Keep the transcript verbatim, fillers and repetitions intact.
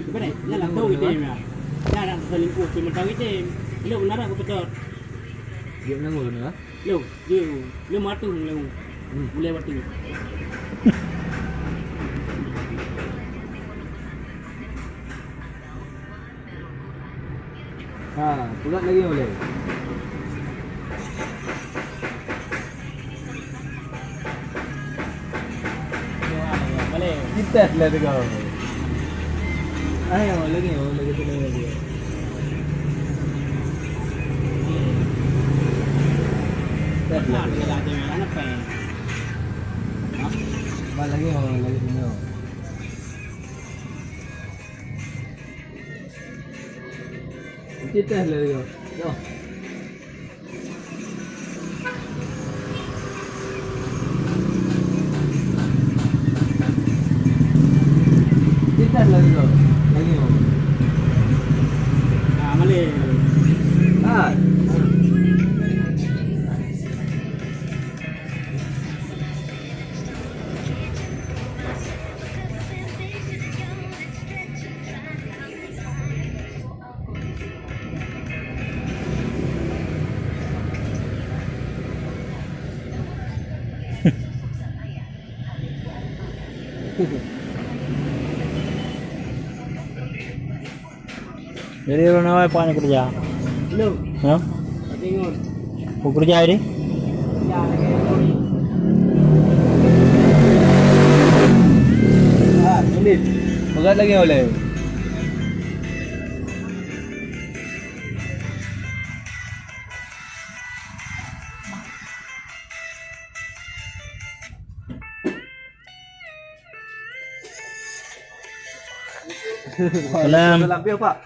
Bèk, nyan lah tông item nyan. Nyan nak selingkuh, cuma tông item. Lôn na rot keu beutôi. Dia menangis tu, ha? Lôn, dia, lôn mata lôn. Hmm. Ulèe mata. Ha, peugah lagèe ulèe. Kita lah tu kau. Ayo, lagi, oh, lagi tu, lagi. Kita lah tu. Hah? Ba lagi, oh, lagi tu. Nanti teh lah dia. Yo. Nanti teh lah dia. Lagi, oh. Ah, malik. Ah. Jadi, ureueng awai pat neukeureuja? Belum. Ha? Lagi ngon. Peue keureuja ini? Keureuja lagi ngon. Ah, sulit. Peugah lagi oleh. Salam. Salam, Pak.